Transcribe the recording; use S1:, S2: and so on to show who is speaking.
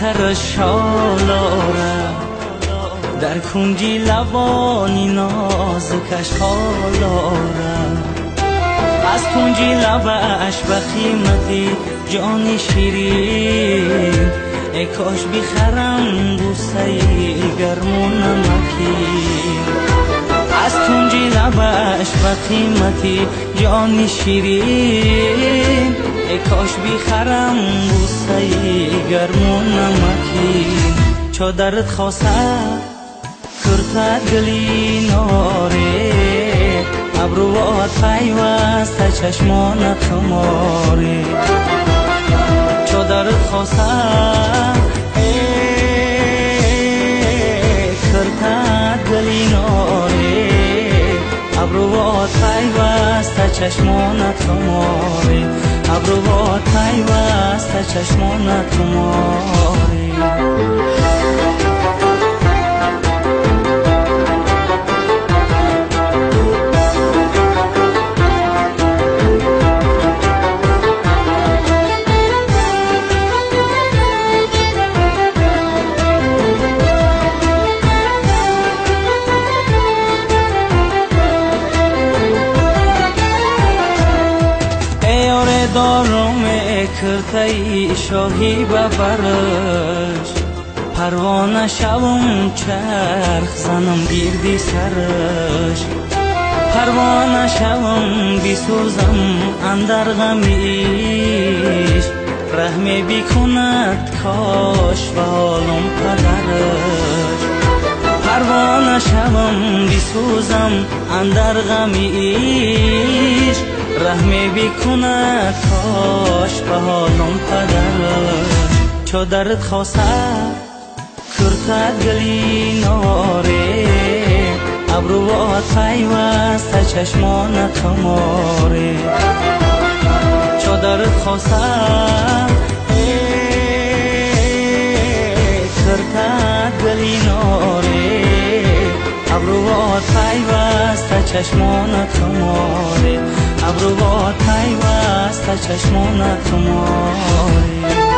S1: سر شالاره در کنجی لبانی نازکش خالاره از کنجی لبش به قیمتی جان شیرین ای کاش بخرم بوسه گرم و نمکین از کنجی لبش به قیمتی جان شیرین ای کاش بخرم بوسه گرم و نمکین چادرت خاصه کرتت گلی ناره ابروات پیوسته چشمانت خماره چادرت خاصه کرتت گلی ناره ابروات پیوسته چشمانت خماره ابروات پیوسته چشمانت خماره دارم کرتای شاهی ببرش پروانه شوم چرخ زنم گیردی سرش پروانه شوم بیسوزم اندر غمیش رحمی بیکند کاش و حالم پدرش پروانه شوم بیسوزم اندر غمیش رحمی بیکند کاش به حالم پدرش چادرت خاصه کرتت گلی ناره ابروات پیوسته چشمانت خماره چادرت خاصه کرتت گلی ناره ابروات پیوسته چشمانت خماره ابروات پیوسته چشمانت خماره.